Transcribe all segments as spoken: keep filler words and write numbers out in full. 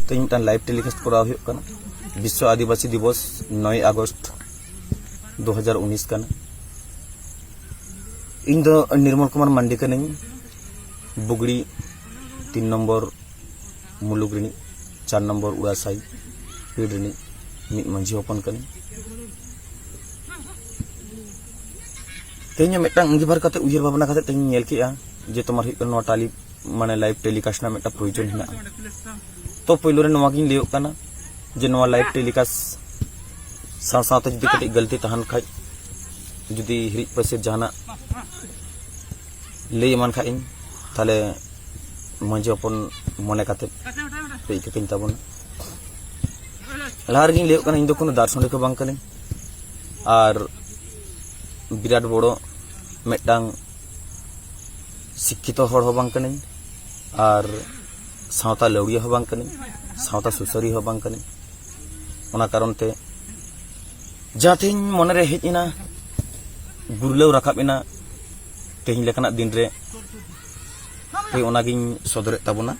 ᱛᱮᱦᱮᱧ ᱢᱤᱫᱴᱟᱝ live telecast ᱠᱚᱨᱟᱣ ᱦᱩᱭᱩᱜ ᱠᱟᱱᱟ᱾ ᱵᱤᱥᱥᱚ ᱟᱹᱫᱤᱵᱟᱹᱥᱤ ᱫᱤᱵᱚᱥ ᱱᱚᱭ ᱟᱜᱚᱥᱴ ᱫᱩ ᱦᱟᱡᱟᱨ ᱩᱱᱤᱥ ᱠᱟᱱᱟ᱾ ᱤᱧ ᱫᱚ ᱱᱤᱨᱢᱚᱞ ᱠᱩᱢᱟᱨ ᱢᱟᱱᱰᱤ ᱠᱟᱹᱱᱟᱹᱧ, ᱵᱩᱜᱽᱲᱤ ᱛᱤᱱ ᱱᱚᱢᱵᱚᱨ ᱢᱩᱞᱩᱠ ᱨᱤᱱᱤᱡ, ᱪᱟᱨ ᱱᱚᱢᱵᱚᱨ ᱩᱲᱟᱥᱟᱭ ᱯᱤᱲ ᱨᱤᱱᱤᱡ ᱢᱤᱫ ᱢᱟᱹᱡᱷᱤ ᱦᱚᱯᱚᱱ ᱠᱟᱹᱱᱟᱹᱧ᱾ ᱛᱮᱦᱮᱧ ᱦᱚᱸ ᱢᱤᱫᱴᱟᱝ ᱟᱸᱜᱤᱵᱷᱟᱨ ᱠᱟᱛᱮ, ᱩᱭᱦᱟᱹᱨ ᱵᱷᱟᱵᱽᱱᱟ ᱠᱟᱛᱮ ᱛᱮᱦᱮᱧ ᱧᱮᱞ ᱠᱮᱜᱼᱟ ᱡᱮ ᱛᱚᱢᱟᱨ ᱦᱩᱭᱩᱜ ᱠᱟᱱᱟ ᱱᱚᱣᱟ ᱴᱟᱞᱤ, ᱢᱟᱱᱮ ᱞᱟᱭᱤᱵᱷ ᱴᱮᱞᱤᱠᱟᱥᱴ ᱨᱮᱱᱟᱜ ᱢᱤᱫᱴᱟᱝ ᱯᱨᱚᱭᱳᱡᱚᱱ ᱦᱮᱱᱟᱜᱼᱟ᱾ ᱛᱚ ᱯᱳᱭᱞᱳ ᱨᱮ ᱱᱚᱣᱟ ᱜᱤᱧ ᱞᱟᱹᱭᱚᱜ ᱠᱟᱱᱟ ᱡᱮ ᱱᱚᱣᱟ ᱞᱟᱭᱤᱵᱷ ᱴᱮᱞᱤᱠᱟᱥᱴ ᱥᱟᱶ ᱥᱟᱶᱛᱮ ᱡᱩᱫᱤ ᱠᱟᱹᱴᱤᱡ ᱜᱟᱹᱞᱛᱤ ᱛᱟᱦᱮᱱ ᱠᱷᱟᱡ, ᱡᱩᱫᱤ ᱦᱤᱨᱤᱡ ᱯᱟᱹᱥᱤᱨ ᱡᱟᱦᱟᱱᱟᱜ ᱞᱟᱹᱭ ᱮᱢᱟᱱ ᱠᱷᱟᱡ ᱤᱧ, ᱛᱟᱦᱞᱮ ᱢᱟᱹᱡᱷᱤ ᱦᱚᱯᱚᱱ ᱢᱚᱱᱮ ᱠᱟᱛᱮ ᱯᱮ ᱤᱠᱟᱹ ᱠᱟᱹᱧ ᱛᱟᱵᱚᱱᱟ᱾ ᱞᱟᱦᱟ ᱨᱮᱜᱤᱧ ᱞᱟᱹᱭᱚᱜ ᱠᱟᱱᱟ, ᱤᱧ ᱫᱚ ᱠᱳᱱᱳ ᱫᱟᱨᱥᱚᱱᱤᱠ ᱦᱚᱸ ᱵᱟᱝ ᱠᱟᱹᱱᱟᱹᱧ ᱟᱨ ᱵᱤᱨᱟᱴ ᱵᱚᱲᱚ ᱢᱤᱫᱴᱟᱝ ᱥᱤᱠᱠᱷᱤᱛᱚ ᱦᱚᱲ ᱦᱚᱸ ᱵᱟᱝ ᱠᱟᱹᱱᱟᱹᱧ ᱟᱨ ᱥᱟᱶᱛᱟ ᱞᱟᱹᱣᱲᱤᱭᱟᱹ ᱦᱚᱸ ᱵᱟᱝ ᱠᱟᱹᱱᱟᱹᱧ, ᱥᱟᱶᱛᱟ ᱥᱩᱥᱟᱹᱨᱤᱭᱟᱹ ᱦᱚᱸ ᱵᱟᱝ ᱠᱟᱹᱱᱟᱹᱧ᱾ ᱚᱱᱟ ᱠᱟᱨᱚᱱ ᱛᱮ ᱡᱟᱦᱟᱸ ᱛᱮᱦᱮᱧ ᱢᱚᱱᱮᱨᱮ ᱦᱮᱡ ᱮᱱᱟ, ᱜᱩᱨᱞᱟᱹᱣ ᱨᱟᱠᱟᱵ ᱮᱱᱟ ᱛᱮᱦᱮᱧ ᱞᱮᱠᱟᱱᱟᱜ ᱫᱤᱱ ᱨᱮ, ᱛᱮ ᱚᱱᱟᱜᱤᱧ ᱥᱚᱫᱚᱨᱮᱫ ᱛᱟᱵᱚᱱᱟ᱾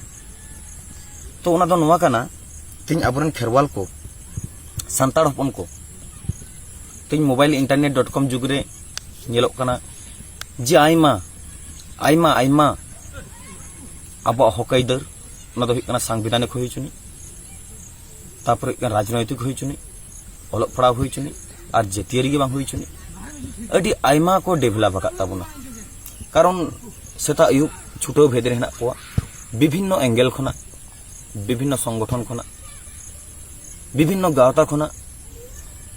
ᱛᱚ ᱚᱱᱟ ᱫᱚ ᱱᱚᱣᱟ ᱠᱟᱱᱟ, ᱛᱮᱦᱮᱧ ᱟᱵᱚᱨᱮᱱ ᱠᱷᱮᱨᱣᱟᱞ ᱠᱚ, ᱥᱟᱱᱛᱟᱲ ᱦᱚᱯᱚᱱ ᱠᱚ, ᱛᱮᱦᱮᱧ ᱢᱳᱵᱟᱭᱤᱞ ᱤᱱᱴᱟᱨᱱᱮᱴ ᱰᱚᱴ ᱠᱚᱢ ᱡᱩᱜᱽ ᱨᱮ ᱧᱮᱞᱚᱜ ᱠᱟᱱᱟ ᱡᱮ ᱟᱭᱢᱟ, ᱟᱭᱢᱟ, ᱟᱭᱢᱟ ᱟᱵᱚᱣᱟᱜ ᱦᱚᱠ ᱟᱹᱭᱫᱟᱹᱨ, ᱚᱱᱟ ᱫᱚ ᱦᱩᱭᱩᱜ ᱠᱟᱱᱟ ᱥᱟᱝᱵᱤᱫᱷᱟᱱᱤᱠ ᱦᱩᱭ ᱦᱚᱪᱚᱱᱤᱡ, ᱛᱟᱨᱯᱚᱨᱮ ᱦᱩᱭᱩᱜ ᱠᱟᱱᱟ ᱨᱟᱡᱽᱱᱳᱭᱛᱤᱠ ᱦᱩᱭ ᱦᱚᱪᱚᱱᱤᱡ, ᱚᱞᱚᱜ ᱯᱟᱲᱦᱟᱣ ᱦᱩᱭ ᱦᱚᱪᱚᱱᱤᱡ, ᱟᱨ ᱡᱟᱹᱛᱤᱭᱟᱹᱨᱤ ᱜᱮ ᱵᱟᱝ ᱦᱩᱭ ᱦᱚᱪᱚᱱᱤᱡ, ᱟᱹᱰᱤ ᱟᱭᱢᱟ ᱠᱚ ᱰᱮᱵᱷᱞᱚᱯ ᱟᱠᱟᱫ ᱛᱟᱵᱚᱱᱟ᱾ ᱠᱟᱨᱚᱱ ᱥᱮᱛᱟᱜ ᱟᱹᱭᱩᱵ ᱪᱷᱩᱴᱟᱹᱣ ᱵᱷᱮᱫ ᱨᱮ ᱦᱮᱱᱟᱜ ᱠᱚᱣᱟ, ᱵᱤᱵᱷᱤᱱᱱᱚ ᱮᱝᱜᱮᱞ ᱠᱷᱚᱱᱟᱜ, ᱵᱤᱵᱷᱤᱱᱱᱚ ᱥᱚᱝᱜᱚᱴᱷᱚᱱ ᱠᱷᱚᱱᱟᱜ, ᱵᱤᱵᱷᱤᱱᱱᱚ ᱜᱟᱶᱛᱟ ᱠᱷᱚᱱᱟᱜ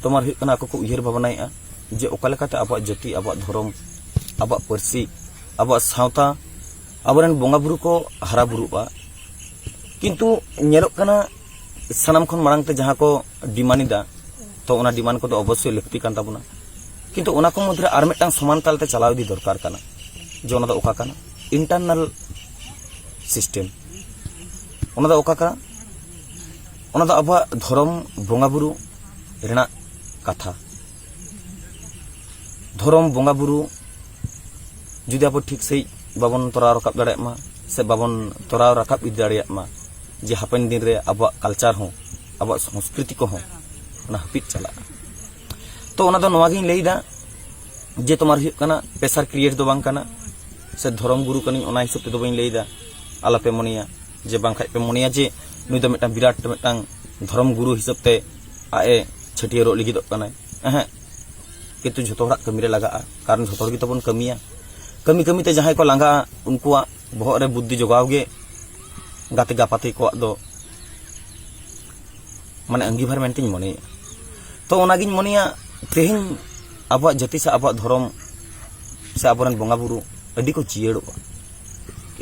ᱛᱳᱢᱟᱨ ᱦᱩᱭᱩᱜ ᱠᱟᱱᱟ, ᱟᱠᱚ ᱠᱚ ᱩᱭᱦᱟᱹᱨ ᱵᱷᱟᱵᱽᱱᱟᱭᱮᱫᱼᱟ ᱡᱮ ᱚᱠᱟ ᱞᱮᱠᱟᱛᱮ ᱟᱵᱚᱣᱟᱜ ᱡᱟᱹᱛᱤ, ᱟᱵᱚᱣᱟᱜ ᱫᱷᱚᱨᱚᱢ, ᱟᱵᱚᱣᱟᱜ ᱯᱟᱹᱨᱥᱤ, ᱟᱵᱚᱣᱟᱜ ᱥᱟᱶᱛᱟ, ᱟᱵᱚᱨᱮᱱ ᱵᱚᱸᱜᱟ ᱵᱩᱨᱩ ᱠᱚ ᱦᱟᱨᱟ ᱵᱩᱨᱩᱜᱼᱟ᱾ ᱠᱤᱱᱛᱩ ᱧᱮᱞᱚᱜ ᱠᱟᱱᱟ, ᱥᱟᱱᱟᱢ ᱠᱷᱚᱱ ᱢᱟᱲᱟᱝ ᱛᱮ ᱡᱟᱦᱟᱸ ᱠᱚ ᱰᱤᱢᱟᱱᱰ ᱮᱫᱟ, ᱛᱚ ᱚᱱᱟ ᱰᱤᱢᱟᱱᱰ ᱠᱚᱫᱚ ᱚᱵᱚᱥᱥᱳᱭ ᱞᱟᱹᱠᱛᱤ ᱠᱟᱱ ᱛᱟᱵᱚᱱᱟ, ᱠᱤᱱᱛᱩ ᱚᱱᱟ ᱠᱚ ᱢᱚᱫᱽᱫᱷᱮ ᱨᱮ ᱟᱨ ᱢᱤᱫᱴᱟᱝ ᱥᱚᱢᱟᱱ ᱛᱟᱞ ᱛᱮ ᱪᱟᱞᱟᱣ ᱤᱫᱤ ᱫᱚᱨᱠᱟᱨ ᱠᱟᱱᱟ᱾ ᱡᱮ ᱚᱱᱟ ᱫᱚ ᱚᱠᱟ ᱠᱟᱱᱟ? Internal system. ᱚᱱᱟ ᱫᱚ ᱚᱠᱟ ᱠᱟᱱᱟ? ᱚᱱᱟ ᱫᱚ ᱟᱵᱚᱣᱟᱜ ᱫᱷᱚᱨᱚᱢ ᱵᱚᱸᱜᱟ ᱵᱩᱨᱩ ᱨᱮᱱᱟᱜ ᱠᱟᱛᱷᱟ᱾ ᱫᱷᱚᱨᱚᱢ ᱵᱚᱸᱜᱟ ᱵᱩᱨᱩ ᱡᱩᱫᱤ ᱟᱵᱚ ᱴᱷᱤᱠ ᱥᱟᱺᱦᱤᱡ ᱵᱟᱵᱚᱱ ᱛᱚᱨᱟᱣ ᱨᱟᱠᱟᱵ ᱫᱟᱲᱮᱭᱟᱜ ᱢᱟ ᱥᱮ ᱵᱟᱵᱚᱱ ᱛᱚᱨᱟᱣ ᱨᱟᱠᱟᱵ ᱤᱫᱤ ᱫᱟᱲᱮᱭᱟᱜ ᱢᱟ, ᱡᱮ ᱦᱟᱯᱮᱱ ᱫᱤᱱ ᱨᱮ ᱟᱵᱚᱣᱟᱜ ᱠᱟᱞᱪᱟᱨ ᱦᱚᱸ, ᱟᱵᱚᱣᱟᱜ ᱥᱚᱝᱥᱠᱨᱤᱛᱤ ᱠᱚᱦᱚᱸ ᱚᱱᱟ ᱦᱟᱹᱯᱤᱫ ᱪᱟᱞᱟᱜᱼᱟ᱾ ᱛᱚ ᱚᱱᱟ ᱫᱚ ᱱᱚᱣᱟ ᱜᱤᱧ ᱞᱟᱹᱭᱫᱟ, ᱡᱮ ᱛᱳᱢᱟᱨ ᱦᱩᱭᱩᱜ ᱠᱟᱱᱟ ᱯᱨᱮᱥᱟᱨ ᱠᱨᱤᱭᱮᱴ ᱫᱚ ᱵᱟᱝ ᱠᱟᱱᱟ, ᱥᱮ ᱫᱷᱚᱨᱚᱢ ᱜᱩᱨᱩ ᱠᱟᱹᱱᱟᱹᱧ ᱚᱱᱟ ᱦᱤᱥᱟᱹᱵ ᱛᱮᱫᱚ ᱵᱟᱹᱧ ᱞᱟᱹᱭᱫᱟ᱾ ᱟᱞᱚᱯᱮ ᱢᱚᱱᱮᱭᱟ, ᱡᱮ ᱵᱟᱝᱠᱷᱟᱡ ᱯᱮ ᱢᱚᱱᱮᱭᱟ ᱡᱮ ᱱᱩᱭ ᱫᱚ ᱢᱤᱫᱴᱟᱝ ᱵᱤᱨᱟᱴ ᱢᱤᱫᱴᱟᱝ ᱫᱷᱚᱨᱚᱢ ᱜᱩᱨᱩ ᱦᱤᱥᱟᱹᱵ ᱛᱮ ᱟᱡ ᱮ ᱪᱷᱟᱹᱴᱭᱟᱹᱨᱚᱜ ᱞᱟᱹᱜᱤᱫᱚᱜ ᱠᱟᱱᱟᱭ᱾ ᱮᱦᱮᱸ, ᱠᱤᱱᱛᱩ ᱡᱷᱚᱛᱚ ᱦᱚᱲᱟᱜ ᱠᱟᱹᱢᱤ ᱨᱮ ᱞᱟᱜᱟᱜᱼᱟ, ᱠᱟᱨᱚᱱ ᱡᱷᱚᱛᱚ ᱦᱚᱲ ᱜᱮᱛᱚ ᱵᱚᱱ ᱠᱟᱹᱢᱤᱭᱟ᱾ ᱠᱟᱹᱢᱤ ᱠᱟᱹᱢᱤ ᱛᱮ ᱡᱟᱦᱟᱸᱭ ᱠᱚ ᱞᱟᱸᱜᱟᱜᱼᱟ, ᱩᱱᱠᱩᱣᱟᱜ ᱵᱚᱦᱚᱜ ᱨᱮ ᱵᱩᱫᱽᱫᱷᱤ ᱡᱚᱜᱟᱣ ᱜᱮ ᱜᱟᱛᱮ ᱜᱟᱯᱟᱛᱮ ᱠᱚᱣᱟᱜ ᱫᱚ ᱢᱟᱱᱮ ᱟᱺᱜᱤᱵᱷᱟᱨ ᱢᱮᱱᱛᱮᱧ ᱢᱚᱱᱮᱭᱟ᱾ ᱛᱚ ᱚᱱᱟᱜᱤᱧ ᱢᱚᱱᱮᱭᱟ, ᱛᱮᱦᱮᱧ ᱟᱵᱚᱣᱟᱜ ᱡᱟᱹᱛᱤ ᱥᱮ ᱟᱵᱚᱣᱟᱜ ᱫᱷᱚᱨᱚᱢ ᱥᱮ ᱟᱵᱚᱨᱮᱱ ᱵᱚᱸᱜᱟ ᱵᱩᱨᱩ ᱟᱹᱰᱤ ᱠᱚ ᱡᱤᱭᱟᱹᱲᱚᱜᱼᱟ᱾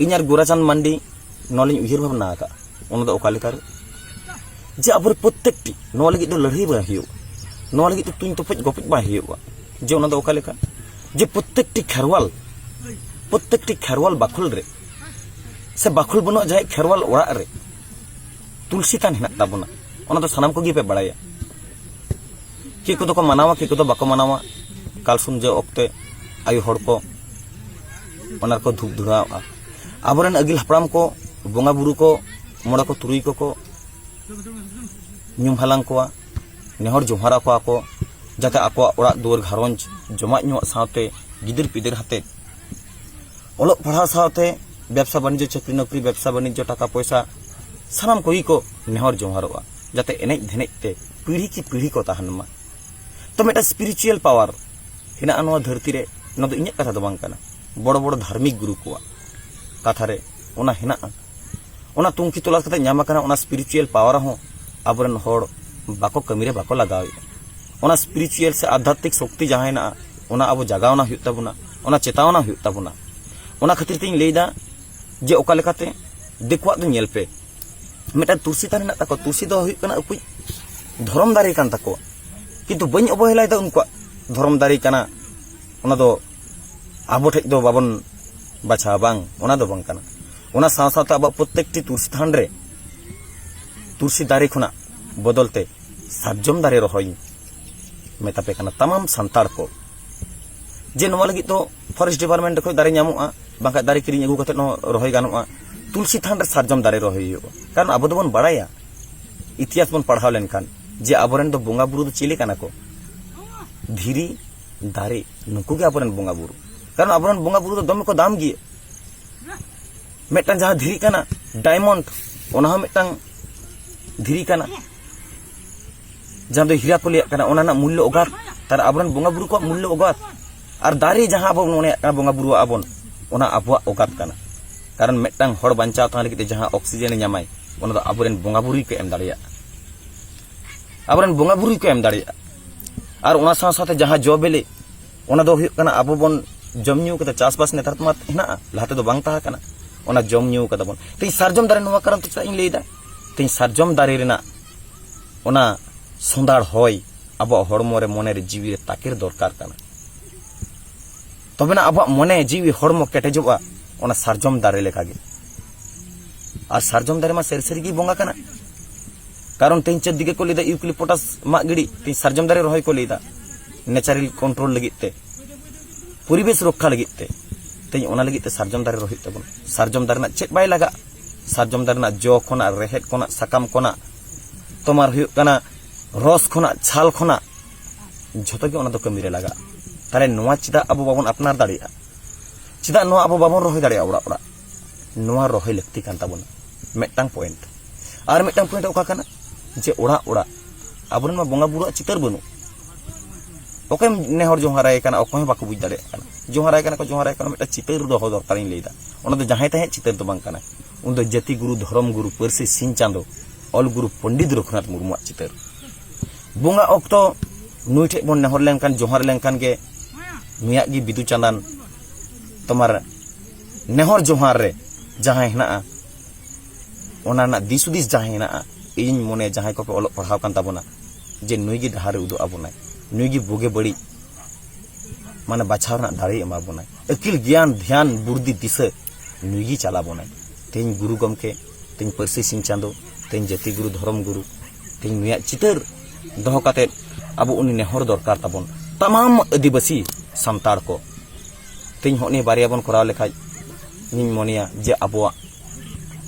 ᱤᱧ ᱟᱨ ᱜᱳᱨᱟᱪᱟᱸᱫᱽ ᱢᱟᱱᱰᱤ ᱱᱚᱣᱟ ᱞᱤᱧ ᱩᱭᱦᱟᱹᱨ ᱵᱷᱟᱵᱽᱱᱟ ᱟᱠᱟᱫᱼᱟ, ᱚᱱᱟ ᱫᱚ ᱚᱠᱟ ᱞᱮᱠᱟᱨᱮ? ᱡᱮ ᱟᱵᱚᱨᱮᱱ ᱯᱨᱚᱛᱛᱮᱠᱴᱤ ᱱᱚᱣᱟ ᱞᱟᱹᱜᱤᱫ ᱫᱚ ᱞᱟᱹᱲᱦᱟᱹᱭ ᱵᱟᱝ ᱦᱩᱭᱩᱜᱼᱟ, ᱱᱚᱣᱟ ᱞᱟᱹᱜᱤᱫ ᱫᱚ ᱛᱩᱧ ᱛᱚᱯᱚᱡ ᱜᱚᱯᱚᱡ ᱵᱟᱝ ᱦᱩᱭᱩᱜᱼᱟ᱾ ᱡᱮ ᱚᱱᱟ ᱫᱚ ᱚᱠᱟ ᱞᱮᱠᱟ? ᱡᱮ ᱯᱨᱚᱛᱛᱮᱠᱴᱤ ᱠᱷᱮᱨᱣᱟᱞ, ᱯᱨᱚᱛᱛᱮᱠᱴᱤ ᱠᱷᱮᱨᱣᱟᱞ ᱵᱟᱠᱷᱳᱞ ᱨᱮ ᱥᱮ ᱵᱟᱠᱷᱳᱞ ᱵᱟᱹᱱᱩᱜ ᱡᱟᱦᱟᱸᱭ ᱠᱷᱮᱨᱣᱟᱞ ᱚᱲᱟᱜ ᱨᱮ ᱛᱩᱞᱥᱤ ᱛᱷᱟᱱ ᱦᱮᱱᱟᱜ ᱛᱟᱵᱚᱱᱟ, ᱚᱱᱟ ᱫᱚ ᱥᱟᱱᱟᱢ ᱠᱚᱜᱮ ᱯᱮ ᱵᱟᱲᱟᱭᱟ᱾ ᱠᱮ ᱠᱚᱫᱚ ᱠᱚ ᱢᱟᱱᱟᱣᱟ, ᱠᱮ ᱠᱚᱫᱚ ᱵᱟᱠᱚ ᱢᱟᱱᱟᱣᱟ᱾ ᱠᱟᱞᱥᱩᱱ ᱡᱚ ᱚᱠᱛᱮ ᱟᱭᱳ ᱦᱚᱲ ᱠᱚ ᱚᱱᱟ ᱨᱮᱠᱚ ᱫᱷᱩᱯ ᱫᱷᱩᱲᱟᱣᱟᱜᱼᱟ᱾ ᱟᱵᱚᱨᱮᱱ ᱟᱹᱜᱤᱞ ᱦᱟᱯᱲᱟᱢ ᱠᱚ, ᱵᱚᱸᱜᱟ ᱵᱩᱨᱩ ᱠᱚ, ᱢᱚᱬᱮ ᱠᱚ ᱛᱩᱨᱩᱭ ᱠᱚᱠᱚ ᱧᱩᱢ ᱦᱟᱞᱟᱝ ᱠᱚᱣᱟ, ᱱᱮᱦᱚᱨ ᱡᱚᱦᱟᱨ ᱟᱠᱚᱣᱟ ᱠᱚ, ᱡᱟᱛᱮ ᱟᱠᱚᱣᱟᱜ ᱚᱲᱟᱜ ᱫᱩᱣᱟᱹᱨ ᱜᱷᱟᱨᱚᱸᱡᱽ ᱡᱚᱢᱟᱜ ᱧᱩᱣᱟᱜ ᱥᱟᱶᱛᱮ ᱜᱤᱫᱟᱹᱨ ᱯᱤᱫᱟᱹᱨ ᱦᱟᱛᱮ ᱚᱞᱚᱜ ᱯᱟᱲᱦᱟᱣ ᱥᱟᱶᱛᱮ ᱵᱮᱵᱽᱥᱟ ᱵᱟᱱᱤᱡᱽᱡᱚ, ᱪᱟᱹᱠᱨᱤ ᱱᱚᱠᱨᱤ, ᱵᱮᱵᱽᱥᱟ ᱵᱟᱱᱤᱡᱽᱡᱚ, ᱴᱟᱠᱟ ᱯᱚᱭᱥᱟ, ᱥᱟᱱᱟᱢ ᱠᱚᱜᱮ ᱠᱚ ᱱᱮᱦᱚᱨ ᱡᱚᱦᱟᱨᱚᱜᱼᱟ, ᱡᱟᱛᱮ ᱮᱱᱮᱡ ᱫᱷᱮᱱᱮᱡ ᱛᱮ ᱯᱤᱲᱦᱤ ᱠᱤ ᱯᱤᱲᱦᱤ ᱠᱚ ᱛᱟᱦᱮᱱ ᱢᱟ᱾ ᱛᱚ ᱢᱤᱫᱴᱟᱝ ᱥᱯᱤᱨᱤᱪᱩᱭᱟᱞ ᱯᱟᱣᱟᱨ ᱦᱮᱱᱟᱜᱼᱟ ᱱᱚᱣᱟ ᱫᱷᱟᱹᱨᱛᱤ ᱨᱮ, ᱱᱚᱣᱟ ᱫᱚ ᱤᱧᱟᱹᱜ ᱠᱟᱛᱷᱟ ᱫᱚ ᱵᱟᱝ ᱠᱟᱱᱟ, ᱵᱚᱲᱚ ᱵᱚᱲᱚ ᱫᱷᱟᱨᱢᱤᱠ ᱜᱩᱨᱩ ᱠᱚᱣᱟᱜ ᱠᱟᱛᱷᱟ ᱨᱮ ᱚᱱᱟ ᱦᱮᱱᱟᱜᱼᱟ᱾ ᱚᱱᱟ ᱛᱩᱝᱠᱷᱤ ᱛᱚᱞᱟᱥ ᱠᱟᱛᱮ ᱧᱟᱢ ᱟᱠᱟᱱᱟ, ᱚᱱᱟ ᱥᱯᱤᱨᱤᱪᱩᱭᱟᱞ ᱯᱟᱣᱟᱨ ᱦᱚᱸ ᱟᱵᱚᱨᱮᱱ ᱦᱚᱲ ᱵᱟᱠᱚ ᱠᱟᱹᱢᱤ ᱨᱮ ᱵᱟᱠᱚ ᱞᱟᱜᱟᱣᱮᱫᱼᱟ᱾ ᱚᱱᱟ ᱥᱯᱤᱨᱤᱪᱩᱭᱟᱞ ᱥᱮ ᱟᱫᱷᱟᱛᱢᱤᱠ ᱥᱚᱠᱛᱤ ᱡᱟᱦᱟᱸ ᱦᱮᱱᱟᱜᱼᱟ, ᱚᱱᱟ ᱟᱵᱚ ᱡᱟᱜᱟᱣᱱᱟ ᱦᱩᱭᱩᱜ ᱛᱟᱵᱚᱱᱟ, ᱚᱱᱟ ᱪᱮᱛᱟᱣᱱᱟ ᱦᱩᱭᱩᱜ ᱛᱟᱵᱚᱱᱟ᱾ ᱚᱱᱟ ᱠᱷᱟᱹᱛᱤᱨ ᱛᱤᱧ ᱞᱟᱹᱭᱫᱟ ᱡᱮ ᱚᱠᱟ ᱞᱮᱠᱟᱛᱮ ᱫᱤᱠᱩᱣᱟᱜ ᱫᱚ ᱧᱮᱞ ᱯᱮ, ᱢᱤᱫᱴᱟᱝ ᱛᱩᱞᱥᱤ ᱛᱷᱟᱱ ᱦᱮᱱᱟᱜ ᱛᱟᱠᱚᱣᱟ, ᱛᱩᱞᱥᱤ ᱫᱚ ᱦᱩᱭᱩᱜ ᱠᱟᱱᱟ ᱟᱠᱚᱣᱤᱡ ᱫᱷᱚᱨᱚᱢ ᱫᱟᱨᱮ ᱠᱟᱱ ᱛᱟᱠᱚᱣᱟ, ᱠᱤᱱᱛᱩ ᱵᱟᱹᱧ ᱚᱵᱚᱦᱮᱞᱟᱭᱮᱫᱟ ᱩᱱᱠᱩᱣᱟᱜ ᱫᱷᱚᱨᱚᱢ ᱫᱟᱨᱮ ᱠᱟᱱᱟ, ᱚᱱᱟ ᱫᱚ ᱟᱵᱚ ᱴᱷᱮᱡ ᱫᱚ ᱵᱟᱵᱚᱱ ᱵᱟᱪᱷᱟᱣᱟ, ᱵᱟᱝ, ᱚᱱᱟ ᱫᱚ ᱵᱟᱝ ᱠᱟᱱᱟ᱾ ᱚᱱᱟ ᱥᱟᱶ ᱥᱟᱶᱛᱮ ᱟᱵᱚᱣᱟᱜ ᱯᱨᱚᱛᱛᱮᱠᱴᱤ ᱛᱩᱞᱥᱤ ᱛᱷᱟᱱ ᱨᱮ ᱛᱩᱞᱥᱤ ᱫᱟᱨᱮ ᱠᱷᱚᱱᱟᱜ ᱵᱚᱫᱚᱞ ᱛᱮ ᱥᱟᱨᱡᱚᱢ ᱫᱟᱨᱮ ᱨᱚᱦᱚᱭ ᱢᱮᱛᱟ ᱯᱮ ᱠᱟᱱᱟ ᱛᱟᱢᱟᱢ ᱥᱟᱱᱛᱟᱲ ᱠᱚ, ᱡᱮ ᱱᱚᱣᱟ ᱞᱟᱹᱜᱤᱫ ᱫᱚ ᱯᱷᱚᱨᱮᱥᱴ ᱰᱤᱯᱟᱨᱴᱢᱮᱱᱴ ᱠᱷᱚᱱ ᱫᱟᱨᱮ ᱧᱟᱢᱚᱜᱼᱟ, ᱵᱟᱝᱠᱷᱟᱱ ᱫᱟᱨᱮ ᱠᱤᱨᱤᱧ ᱟᱹᱜᱩ ᱠᱟᱛᱮ ᱦᱚᱸ ᱨᱚᱦᱚᱭ ᱜᱟᱱᱚᱜᱼᱟ᱾ ᱛᱩᱞᱥᱤ ᱛᱷᱟᱱ ᱨᱮ ᱥᱟᱨᱡᱚᱢ ᱫᱟᱨᱮ ᱨᱚᱦᱚᱭ ᱦᱩᱭᱩᱜᱼᱟ᱾ ᱠᱟᱨᱚᱱ ᱟᱵᱚ ᱫᱚᱵᱚᱱ ᱵᱟᱲᱟᱭᱟ, ᱤᱛᱤᱦᱟᱥ ᱵᱚᱱ ᱯᱟᱲᱦᱟᱣ ᱞᱮᱱᱠᱷᱟᱱ, ᱡᱮ ᱟᱵᱚᱨᱮᱱ ᱫᱚ ᱵᱚᱸᱜᱟ ᱵᱩᱨᱩ ᱫᱚ ᱪᱤᱞᱤ ᱠᱟᱱᱟ ᱠᱚ? ᱫᱷᱤᱨᱤ, ᱫᱟᱨᱮ, ᱱᱩᱠᱩ ᱜᱮ ᱟᱵᱚᱨᱮᱱ ᱵᱚᱸᱜᱟ ᱵᱩᱨᱩ᱾ ᱠᱟᱨᱚᱱ ᱟᱵᱚᱨᱮᱱ ᱵᱚᱸᱜᱟ ᱵᱩᱨᱩ ᱫᱚ ᱫᱚᱢᱮ ᱠᱚ ᱫᱟᱢ ᱜᱮᱭᱟ᱾ ᱢᱤᱫᱴᱟᱝ ᱡᱟᱦᱟᱸ ᱫᱷᱤᱨᱤ ᱠᱟᱱᱟ, ᱰᱟᱭᱢᱚᱱᱰ, ᱚᱱᱟ ᱦᱚᱸ ᱢᱤᱫᱴᱟᱝ ᱫᱷᱤᱨᱤ ᱠᱟᱱᱟ, ᱡᱟᱦᱟᱸ ᱫᱚ ᱦᱤᱨᱟ ᱠᱚ ᱞᱟᱹᱭᱟᱜ ᱠᱟᱱᱟ, ᱚᱱᱟ ᱨᱮᱱᱟᱜ ᱢᱩᱞᱞᱚ ᱚᱜᱟᱛ᱾ ᱛᱟᱦᱞᱮ ᱟᱵᱚᱨᱮᱱ ᱵᱚᱸᱜᱟ ᱵᱩᱨᱩ ᱠᱚᱣᱟᱜ ᱢᱩᱞᱞᱚ ᱚᱜᱟᱛ᱾ ᱟᱨ ᱫᱟᱨᱮ ᱡᱟᱦᱟᱸ ᱟᱵᱚ ᱵᱚᱱ ᱢᱚᱱᱮᱭᱟᱜ ᱠᱟᱱᱟ ᱵᱚᱸᱜᱟ ᱵᱩᱨᱩ ᱟᱵᱚᱱ, ᱚᱱᱟ ᱟᱵᱚᱣᱟᱜ ᱚᱜᱟᱛ ᱠᱟᱱᱟ᱾ ᱠᱟᱨᱚᱱ ᱢᱤᱫᱴᱟᱝ ᱦᱚᱲ ᱵᱟᱧᱪᱟᱣ ᱛᱟᱦᱮᱸ ᱞᱟᱹᱜᱤᱫ ᱛᱮ ᱡᱟᱦᱟᱸ ᱚᱠᱥᱤᱡᱮᱱ ᱮ ᱧᱟᱢᱟᱭ, ᱚᱱᱟ ᱫᱚ ᱟᱵᱚᱨᱮᱱ ᱵᱚᱸᱜᱟ ᱵᱩᱨᱩ ᱜᱮᱠᱚ ᱮᱢ ᱫᱟᱲᱮᱭᱟᱜᱼᱟ᱾ ᱟᱵᱚᱨᱮᱱ ᱵᱚᱸᱜᱟ ᱵᱩᱨᱩ ᱜᱮᱠᱚ ᱮᱢ ᱫᱟᱲᱮᱭᱟᱜᱼᱟ᱾ ᱟᱨ ᱚᱱᱟ ᱥᱟᱶ ᱥᱟᱶᱛᱮ ᱡᱟᱦᱟᱸ ᱡᱚ ᱵᱤᱞᱤ, ᱚᱱᱟ ᱫᱚ ᱦᱩᱭᱩᱜ ᱠᱟᱱᱟ ᱟᱵᱚ ᱵᱚᱱ ᱡᱚᱢ ᱧᱩ ᱠᱟᱛᱮ, ᱪᱟᱥᱵᱟᱥ ᱱᱮᱛᱟᱨ ᱢᱟ ᱦᱮᱱᱟᱜᱼᱟ, ᱞᱟᱦᱟ ᱛᱮᱫᱚ ᱵᱟᱝ ᱛᱟᱦᱮᱸ ᱠᱟᱱᱟ, ᱚᱱᱟ ᱡᱚᱢ ᱧᱩ ᱠᱟᱫᱟ ᱵᱚᱱ᱾ ᱛᱮᱦᱮᱧ ᱥᱟᱨᱡᱚᱢ ᱫᱟᱨᱮ ᱱᱚᱣᱟ ᱠᱟᱨᱚᱱ ᱛᱮ ᱪᱮᱫᱟᱜ ᱤᱧ ᱞᱟᱹᱭᱫᱟ? ᱛᱮᱦᱮᱧ ᱥᱟᱨᱡᱚᱢ ᱫᱟᱨᱮ ᱨᱮᱱᱟᱜ ᱚᱱᱟ ᱥᱚᱸᱫᱷᱟᱲ ᱦᱚᱭ ᱟᱵᱚᱣᱟᱜ ᱦᱚᱲᱢᱚ ᱨᱮ, ᱢᱚᱱᱮ ᱨᱮ, ᱡᱤᱣᱤ ᱨᱮ ᱛᱟᱠᱮᱨ ᱫᱚᱨᱠᱟᱨ ᱠᱟᱱᱟ᱾ ᱛᱚᱵᱮᱱᱟ ᱟᱵᱚᱣᱟᱜ ᱢᱚᱱᱮ ᱡᱤᱣᱤ ᱦᱚᱲᱢᱚ ᱠᱮᱴᱮᱡᱚᱜᱼᱟ ᱚᱱᱟ ᱥᱟᱨᱡᱚᱢ ᱫᱟᱨᱮ ᱞᱮᱠᱟᱜᱮ᱾ ᱟᱨ ᱥᱟᱨᱡᱚᱢ ᱫᱟᱨᱮ ᱢᱟ ᱥᱟᱹᱨᱤ ᱥᱟᱹᱨᱤ ᱜᱮ ᱵᱚᱸᱜᱟ ᱠᱟᱱᱟ᱾ ᱠᱟᱨᱚᱱ ᱛᱮᱦᱮᱧ ᱪᱮᱫ ᱫᱤᱠᱮ ᱠᱚ ᱞᱟᱹᱭᱫᱟ ᱤᱭᱩᱠᱞᱤᱯᱚᱴᱟᱥ ᱢᱟᱜ ᱜᱤᱰᱤ, ᱛᱮᱦᱮᱧ ᱥᱟᱨᱡᱚᱢ ᱫᱟᱨᱮ ᱨᱚᱦᱚᱭ ᱠᱚ ᱞᱟᱹᱭᱫᱟ, ᱱᱮᱪᱟᱨᱟᱞ ᱠᱚᱱᱴᱨᱳᱞ ᱞᱟᱹᱜᱤᱫ ᱛᱮ, ᱯᱚᱨᱤᱵᱮᱥ ᱨᱚᱠᱠᱷᱟ ᱞᱟᱹᱜᱤᱫ ᱛᱮ᱾ ᱛᱮᱦᱮᱧ ᱚᱱᱟ ᱞᱟᱹᱜᱤᱫ ᱛᱮ ᱥᱟᱨᱡᱚᱢ ᱫᱟᱨᱮ ᱨᱚᱦᱚᱭ ᱛᱟᱵᱚᱱ᱾ ᱥᱟᱨᱡᱚᱢ ᱫᱟᱨᱮ ᱨᱮᱱᱟᱜ ᱪᱮᱫ ᱵᱟᱭ ᱞᱟᱜᱟᱜ? ᱥᱟᱨᱡᱚᱢ ᱫᱟᱨᱮ ᱨᱮᱱᱟᱜ ᱡᱚ ᱠᱷᱚᱱᱟᱜ, ᱨᱮᱦᱮᱫ ᱠᱷᱚᱱᱟᱜ, ᱥᱟᱠᱟᱢ ᱠᱷᱚᱱᱟᱜ, ᱛᱳᱢᱟᱨ ᱦᱩᱭᱩᱜ ᱠᱟᱱᱟ ᱨᱚᱥ ᱠᱷᱚᱱᱟᱜ, ᱪᱷᱟᱞ ᱠᱷᱚᱱᱟᱜ, ᱡᱷᱚᱛᱚ ᱜᱮ ᱚᱱᱟ ᱫᱚ ᱠᱟᱹᱢᱤ ᱨᱮ ᱞᱟᱜᱟᱜᱼᱟ᱾ ᱛᱟᱦᱞᱮ ᱱᱚᱣᱟ ᱪᱮᱫᱟᱜ ᱟᱵᱚ ᱵᱟᱵᱚᱱ ᱟᱯᱱᱟᱨ ᱫᱟᱲᱮᱭᱟᱜᱼᱟ? ᱪᱮᱫᱟᱜ ᱱᱚᱣᱟ ᱟᱵᱚ ᱵᱟᱵᱚᱱ ᱨᱚᱦᱚᱭ ᱫᱟᱲᱮᱭᱟᱜᱼᱟ ᱚᱲᱟᱜ ᱚᱲᱟᱜ? ᱱᱚᱣᱟ ᱨᱚᱦᱚᱭ ᱞᱟᱹᱠᱛᱤ ᱠᱟᱱ ᱛᱟᱵᱚᱱᱟ, ᱢᱤᱫᱴᱟᱝ ᱯᱚᱭᱮᱱᱴ᱾ ᱟᱨ ᱢᱤᱫᱴᱟᱝ ᱯᱚᱭᱮᱱᱴ ᱚᱠᱟ ᱠᱟᱱᱟ? ᱡᱮ ᱚᱲᱟᱜ ᱚᱲᱟᱜ ᱟᱵᱚᱨᱮᱱ ᱢᱟ ᱵᱚᱸᱜᱟ ᱵᱩᱨᱩᱣᱟᱜ ᱪᱤᱛᱟᱹᱨ ᱵᱟᱹᱱᱩᱜ᱾ ᱚᱠᱚᱭᱮᱢ ᱱᱮᱦᱚᱨ ᱡᱚᱦᱟᱨᱟᱭ ᱠᱟᱱᱟ, ᱚᱠᱚᱭ ᱦᱚᱸ ᱵᱟᱠᱚ ᱵᱩᱡᱽ ᱫᱟᱲᱮᱭᱟᱜ ᱠᱟᱱᱟ᱾ ᱡᱚᱦᱟᱨᱟᱭ ᱠᱟᱱᱟ ᱠᱚ, ᱡᱚᱦᱟᱨᱟᱭ ᱠᱟᱱᱟ, ᱢᱤᱫᱴᱟᱝ ᱪᱤᱛᱟᱹᱨ ᱫᱚᱦᱚ ᱫᱚᱨᱠᱟᱨᱤᱧ ᱞᱟᱹᱭᱫᱟ᱾ ᱚᱱᱟ ᱫᱚ ᱡᱟᱦᱟᱸᱭ ᱛᱟᱦᱮᱸᱫ ᱪᱤᱛᱟᱹᱨ ᱫᱚ ᱵᱟᱝ ᱠᱟᱱᱟ᱾ ᱩᱱ ᱫᱚ ᱡᱟᱹᱛᱤ ᱜᱩᱨᱩ, ᱫᱷᱚᱨᱚᱢ ᱜᱩᱨᱩ, ᱯᱟᱹᱨᱥᱤ ᱥᱤᱧ ᱪᱟᱸᱫᱚ, ᱚᱞ ᱜᱩᱨᱩ ᱯᱚᱱᱰᱤᱛ ᱨᱚᱜᱷᱩᱱᱟᱛᱷ ᱢᱩᱨᱢᱩᱣᱟᱜ ᱪᱤᱛᱟᱹᱨ᱾ ᱵᱚᱸᱜᱟ ᱚᱠᱛᱚ ᱱᱩᱭ ᱴᱷᱮᱡ ᱵᱚᱱ ᱱᱮᱦᱚᱨ ᱞᱮᱱᱠᱷᱟᱱ, ᱡᱚᱦᱟᱨ ᱞᱮᱱᱠᱷᱟᱱ ᱜᱮ ᱱᱩᱭᱟᱜ ᱜᱮ ᱵᱤᱫᱩ ᱪᱟᱸᱫᱟᱱ ᱛᱳᱢᱟᱨ ᱱᱮᱦᱚᱨ ᱡᱚᱦᱟᱨ ᱨᱮ ᱡᱟᱦᱟᱸ ᱦᱮᱱᱟᱜᱼᱟ, ᱚᱱᱟ ᱨᱮᱱᱟᱜ ᱫᱤᱥ ᱦᱩᱫᱤᱥ ᱡᱟᱦᱟᱸ ᱦᱮᱱᱟᱜᱼᱟ, ᱤᱧ ᱢᱚᱱᱮ ᱡᱟᱦᱟᱸᱭ ᱠᱚᱯᱮ ᱚᱞᱚᱜ ᱯᱟᱲᱦᱟᱣ ᱠᱟᱱ ᱛᱟᱵᱚᱱᱟ, ᱡᱮ ᱱᱩᱭ ᱜᱮ ᱰᱟᱦᱟᱨ ᱮ ᱩᱫᱩᱜ ᱟᱵᱚᱱᱟᱭ, ᱱᱩᱭ ᱜᱮ ᱵᱩᱜᱤ ᱵᱟᱹᱲᱤᱡ ᱢᱟᱱᱮ ᱵᱟᱪᱷᱟᱣ ᱨᱮᱱᱟᱜ ᱫᱟᱲᱮ ᱮᱢᱟ ᱵᱚᱱᱟᱭ, ᱟᱹᱠᱤᱞ ᱜᱮᱭᱟᱱ ᱫᱷᱮᱭᱟᱱ ᱵᱩᱨᱫᱷᱤ ᱫᱤᱥᱟᱹ ᱱᱩᱭ ᱜᱮ ᱪᱟᱞᱟ ᱵᱚᱱᱟᱭ᱾ ᱛᱮᱦᱮᱧ ᱜᱩᱨᱩ ᱜᱚᱢᱠᱮ, ᱛᱮᱦᱮᱧ ᱯᱟᱹᱨᱥᱤ ᱥᱤᱧ ᱪᱟᱸᱫᱚ, ᱛᱮᱦᱮᱧ ᱡᱟᱹᱛᱤ ᱜᱩᱨᱩ ᱫᱷᱚᱨᱚᱢ ᱜᱩᱨᱩ, ᱛᱮᱦᱮᱧ ᱱᱩᱭᱟᱜ ᱪᱤᱛᱟᱹᱨ ᱫᱚᱦᱚ ᱠᱟᱛᱮᱫ ᱟᱵᱚ ᱩᱱᱤ ᱱᱮᱦᱚᱨ ᱫᱚᱨᱠᱟᱨ ᱛᱟᱵᱚᱱ, ᱛᱟᱢᱟᱢ ᱟᱹᱫᱤᱵᱟᱹᱥᱤ ᱥᱟᱱᱛᱟᱲ ᱠᱚ᱾ ᱛᱮᱦᱮᱧ ᱦᱚᱸᱜᱼᱚ ᱱᱤᱭᱟᱹ ᱵᱟᱨᱭᱟ ᱵᱚᱱ ᱠᱚᱨᱟᱣ ᱞᱮᱠᱷᱟᱡ, ᱤᱧᱤᱧ ᱢᱚᱱᱮᱭᱟ ᱡᱮ ᱟᱵᱚᱣᱟᱜ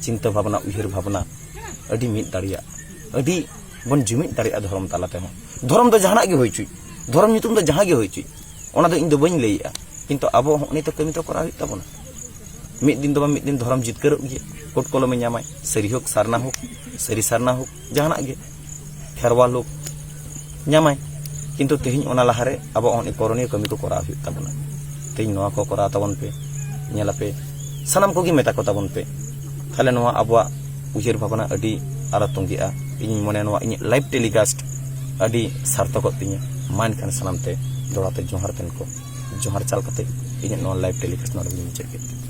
ᱪᱤᱱᱛᱟᱹ ᱵᱷᱟᱵᱽᱱᱟ, ᱩᱭᱦᱟᱹᱨ ᱵᱷᱟᱵᱽᱱᱟ ᱟᱹᱰᱤ ᱢᱤᱫ ᱫᱟᱲᱮᱭᱟᱜ, ᱟᱹᱰᱤ ᱵᱚᱱ ᱡᱩᱢᱤᱫ ᱫᱟᱲᱮᱭᱟᱜᱼᱟ ᱫᱷᱚᱨᱚᱢ ᱛᱟᱞᱟ ᱛᱮᱦᱚᱸ᱾ ᱫᱷᱚᱨᱚᱢ ᱫᱚ ᱡᱟᱦᱟᱱᱟᱜ ᱜᱮ ᱦᱩᱭ ᱦᱚᱪᱚᱭ, ᱫᱷᱚᱨᱚᱢ ᱧᱩᱛᱩᱢ ᱫᱚ ᱡᱟᱦᱟᱸ ᱜᱮ ᱦᱩᱭ ᱦᱚᱪᱚᱭ, ᱚᱱᱟ ᱫᱚ ᱤᱧ ᱫᱚ ᱵᱟᱹᱧ ᱞᱟᱹᱭᱮᱜᱼᱟ, ᱠᱤᱱᱛᱩ ᱟᱵᱚ ᱦᱚᱸ ᱱᱤᱛᱚᱜ ᱠᱟᱹᱢᱤ ᱫᱚ ᱠᱚᱨᱟᱣ ᱦᱩᱭᱩᱜ ᱛᱟᱵᱚᱱᱟ᱾ ᱢᱤᱫ ᱫᱤᱱ ᱫᱚ ᱵᱟᱝ ᱢᱤᱫ ᱫᱤᱱ ᱫᱷᱚᱨᱚᱢ ᱡᱤᱛᱠᱟᱹᱨᱚᱜ ᱜᱮᱭᱟ, ᱠᱳᱴ ᱠᱚᱞᱚᱢᱮ ᱧᱟᱢᱟᱭ, ᱥᱟᱹᱨᱤ ᱦᱳᱠ ᱥᱟᱨᱱᱟ ᱦᱳᱠ, ᱥᱟᱹᱨᱤ ᱥᱟᱨᱱᱟ ᱦᱳᱠ, ᱡᱟᱦᱟᱱᱟᱜ ᱜᱮ, ᱠᱷᱮᱨᱣᱟᱞ ᱦᱳᱠ, ᱧᱟᱢᱟᱭ᱾ ᱠᱤᱱᱛᱩ ᱛᱮᱦᱮᱧ ᱚᱱᱟ ᱞᱟᱦᱟᱨᱮ ᱟᱵᱚ ᱚᱱᱮ ᱠᱚᱨᱚᱱᱤᱭᱚ ᱠᱟᱹᱢᱤ ᱠᱚ ᱠᱚᱨᱟᱣ ᱦᱩᱭᱩᱜ ᱛᱟᱵᱚᱱᱟ᱾ ᱛᱮᱦᱮᱧ ᱱᱚᱣᱟ ᱠᱚ ᱠᱚᱨᱟᱣ ᱛᱟᱵᱚᱱ ᱯᱮ, ᱧᱮᱞᱟᱯᱮ, ᱥᱟᱱᱟᱢ ᱠᱚᱜᱮ ᱢᱮᱛᱟ ᱠᱚ ᱛᱟᱵᱚᱱ ᱯᱮ᱾ ᱛᱟᱦᱞᱮ ᱱᱚᱣᱟ ᱟᱵᱚᱣᱟᱜ ᱩᱭᱦᱟᱹᱨ ᱵᱷᱟᱵᱽᱱᱟ ᱟᱹᱰᱤ ᱟᱨᱚ ᱛᱚᱸᱜᱮᱜᱼᱟ᱾ ᱤᱧᱤᱧ ᱢᱚᱱᱮᱭᱟ ᱱᱚᱣᱟ ᱤᱧᱟᱹᱜ live telecast ᱟᱹᱰᱤ ᱥᱟᱨᱛᱷᱚᱠᱚᱜ ᱛᱤᱧᱟᱹ᱾ ᱢᱟ ᱮᱱᱠᱷᱟᱱ ᱥᱟᱱᱟᱢ ᱛᱮ ᱫᱚᱦᱲᱟ ᱛᱮ ᱡᱚᱦᱟᱨ ᱛᱮᱱ ᱠᱚ ᱡᱚᱦᱟᱨ ᱪᱟᱞ ᱠᱟᱛᱮ ᱤᱧᱟᱹᱜ ᱱᱚᱣᱟ live telecast ᱱᱚᱰᱮ ᱜᱤᱧ ᱢᱩᱪᱟᱹᱫ ᱠᱮᱫ᱾